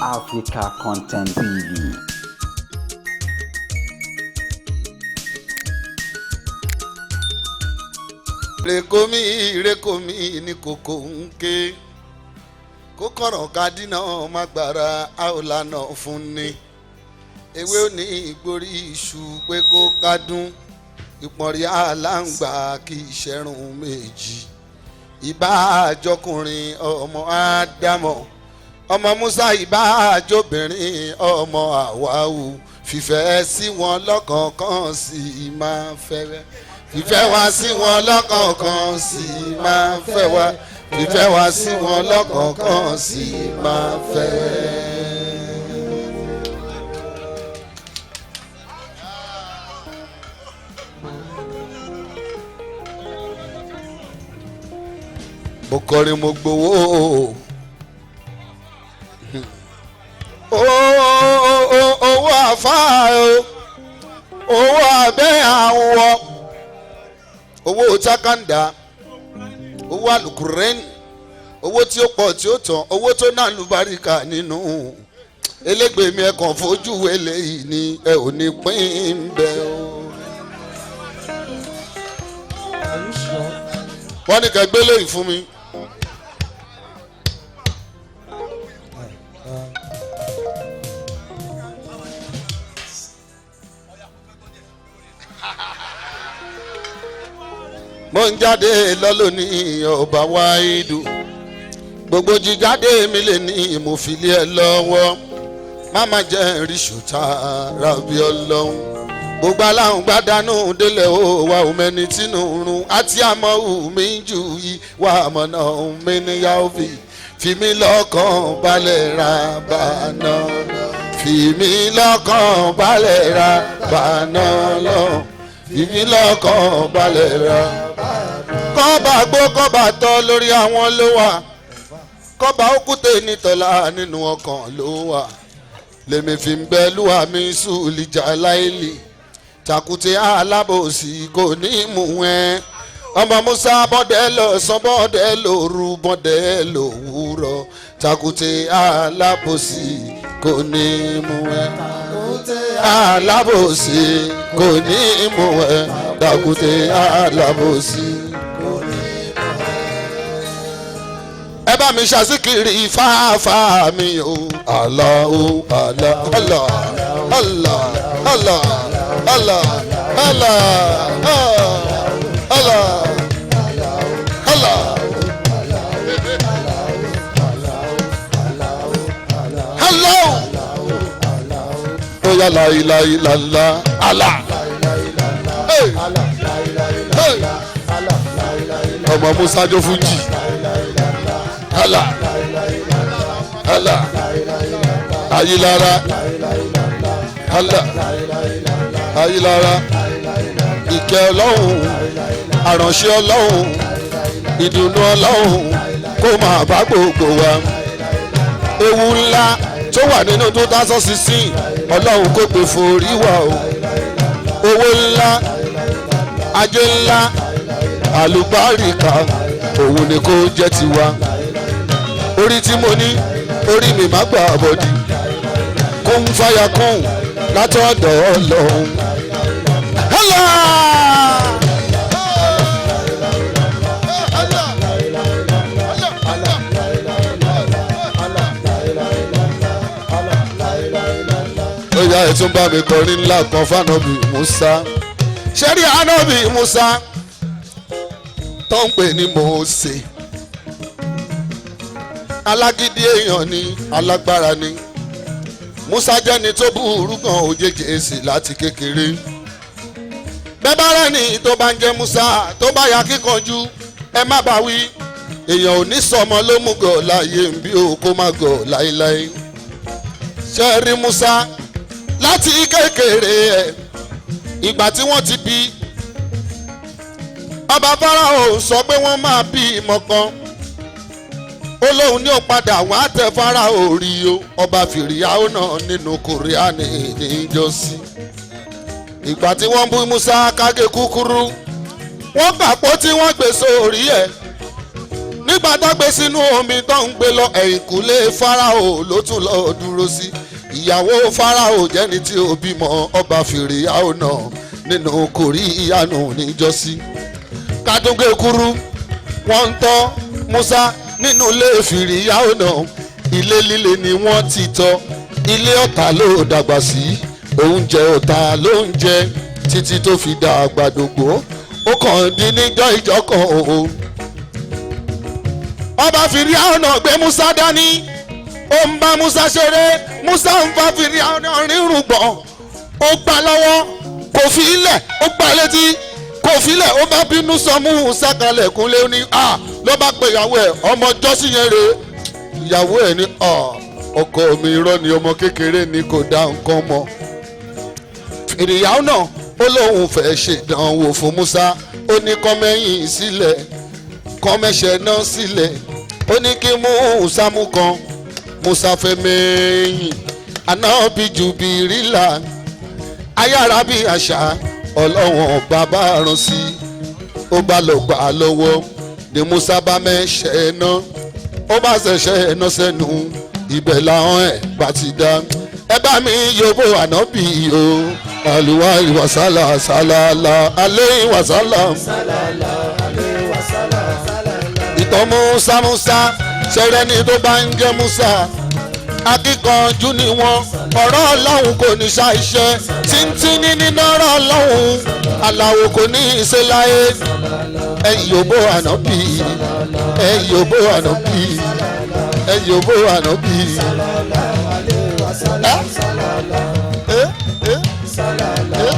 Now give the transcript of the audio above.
Africa Content TV. Rèkómì rèkómì ní kòkó ń ké kókọ̀rọ̀ kadínà má gbára àwòlànà fún ni ewé ò ní ìgbórí iṣu pé kó kádùn ìpọ̀nrí aláǹgbá kì í ṣẹ̀rùn méjì ìbá àjọkùnrin ọmọ ádámọ̀ ọmọ Musa ìbá àjọbìnrin ọmọ àwáwù fìfẹ́ sí wọn lọ́kọ̀ọ̀kan sí i máa fẹ́ fìfẹ́ wá sí wọn lọ́kọ̀ọ̀kan sí i máa fẹ́ wá fìfẹ́ wá sí wọn lọ́kọ̀ọ̀kan sí i máa fẹ́. Mo kọrin mo gbowó owó àfáà o, owó abẹ́ àwọ̀, owó takanda, owó alukurẹ́ni, owó tí ó pọ̀ tí ó tán, owó tó náà lùbáríkà nínú elégbèé mi. Ẹ kàn fojú eléyìí ni ẹ ò ní pín bẹ́ẹ̀ o. Wọ́n ní kẹ́ gbélé yìí fún mi. Mo ń jáde lọ́lọ́ní ọba wáìdù, gbogbo jíjáde mi lè ní mo fi lé ẹ lọ́wọ́, má jẹ́ rí ṣùtá rabi ọlọ́run. Gbogbo aláhùn gbádánù délẹ̀ ó wà ó mẹ́ni tínú run àti àmọ́ mi jù yí wà mọ̀nà mi níyàwó fi mí lọ́kàn balẹ̀ ra bàánà, fi mí lọ́kàn balẹ̀ ra bàánà lọ, fi mí lọ́kàn balẹ̀ ra. Kọ́ba gbó kọ́ba tọ́ lórí àwọn ló wà, kọ́ba ókúté nítọ́lá nínú ọkàn ló wà, lèmi fi ń bẹ lúwa mi sùlìjà láìlì takùtì alábòsí kò ní mú ẹ. Ọmọ Musa bọ́dẹ̀ lọ́sàn bọ́dẹ̀ lóru bọ́dẹ̀ lówùrọ̀, takùtì alábòsí kò ní mú ẹ, alábòsí kò ní mú ẹ, takùtì alábòsí kò ní mú ẹ. Ẹ bá mi ṣàṣìkiri fáfá mi o. Allah o Allah Allah Allah Allah Allah Allah Allah Allah Allah. Oya la ilaha illallah Allah. Hey. Hey. Ọmọ Musa jó fújì. Allah Allah Ayilara Allah Ayilara ìkẹ́ Ọlọ́run, àránṣẹ́ Ọlọ́run, ìdùnnú Ọlọ́run kó máa bá gbogbo wa. Ewu ńlá tó wà nínú 2016 Ọlọ́run kò gbé forí wa o. Owó ńlá, ajé ńlá, àlùbáríkà òun ni kó jẹ́ tiwa. Orí tí mo ní, orí mi má gbà bọ́dí, kún fàyà kún látọ̀dọ̀ Ọlọ́run. Allah! Ó yá ẹ tún bá mi kọrin ńlá kan f'Ànábì Musa. Ṣé rí Ànábì Musa tó ń pè ní Mósè? Alágídí èèyàn ni, alágbára ni. Musa jẹ́ni tó burú gan òjèjì èsì láti kékeré. Bẹ́ẹ̀ bá rẹ̀ ní tó bá ń jẹ́ Musa tó bá ya kíkanjú, ẹ má bá wí. Èèyàn ò ní sọmọ ló mú gọ̀ láàyè ń bí o kó má gọ̀ láéláé. Ṣé rí Musa láti kékeré ẹ̀, ìgbà tí wọ́n ti bí ọba Fáráò sọ pé wọ́n máa bí ìmọ̀ kan, ó lóun ní ó padà wá tẹ Fáráò rí o. Ọba Fìríàwó náà nínú Kùránì níjọ́sí. Ìgbà tí wọ́n bú Musa kágé kúkúrú, wọ́n gbàpọ̀ tí wọ́n gbé sórí ẹ̀. Nígbà tó gbé sínú omi tó ń gbé lọ, ẹ̀yìnkùlé Fáráò ló tún lọ dúró sí. Ìyàwó Fáráò jẹ́ni tí ó bímọ ọba Fìríàwọ̀ náà nínú kòrí ìyanu níjọ́sí. Kádúgé kúrú, wọ́n ń tọ́ Musa nínú ilé Fìríàwọ̀ náà. Ilé líle ni wọ́n ti tọ́, ilé ọ̀tá ló dàgbà sí, oúnjẹ ọ̀tá ló ń jẹ títí tó fi dàgbà dògbò. Ó kàn dín níjọ́ ìjọ kan òun. Ọba Fìríàwọ̀ náà gbé Musa dání, ó ń bá Musa ṣeré. Musa ń fa Fìríàwọ̀ náà rírùn gbọ̀n, ó gbà lọ́wọ́, kò fi ilẹ̀, ó gbà létí, kò fi ilẹ̀. Ó bá bínú sọ Musa kalẹ̀ kúnlé, ó ní a ló bá pe ìyàwó ẹ̀, ọmọ jọ́sí yẹn rè. Ìyàwó ẹ̀ ní ọkọ mi, irọ́ ni, ọmọ kékeré ni, kò dá nǹkan mọ̀. Ìyàwó náà ó lóun fẹ́ ṣèdánwò fún Musa. Ó ní kọ́mẹ́yìn sílẹ̀, kọ́mẹ́sẹ̀ náà sílẹ̀. Ó ní kí Musa mú kan. Musa fẹ́ mẹ́yìn anábì Jùbìrìlà, ayára bí àṣà, ọlọ́wọ̀n bàbá rán sí, ó bá lọ gbà á lọ́wọ́ ni Musa bá mẹ́sẹ̀ náà, ó bá ṣẹ̀ṣẹ̀ náà sẹ́nu. Ibẹ̀ làwọn ẹ̀ bá ti dá. Ẹ bá mi yòbó ànábì o, àlùwà ìwàsálà sálálà alẹ́ ìwàsálà. Ìtàn Musa, Musa ṣẹrẹ ni tó bá ń jẹ́ Musa, akíkanjú ni wọ́n. Ọ̀rọ̀ Ọlọ́run kò ní ṣàìṣe tíntínní nínú ọ̀rọ̀ Ọlọ́run, aláwo kò ní í ṣe láyé. Ẹ̀yìn yòbó ànábì, ẹ̀yìn yòbó ànábì, ẹ̀yìn yòbó ànábì. Ẹ́ ẹ́ ẹ́.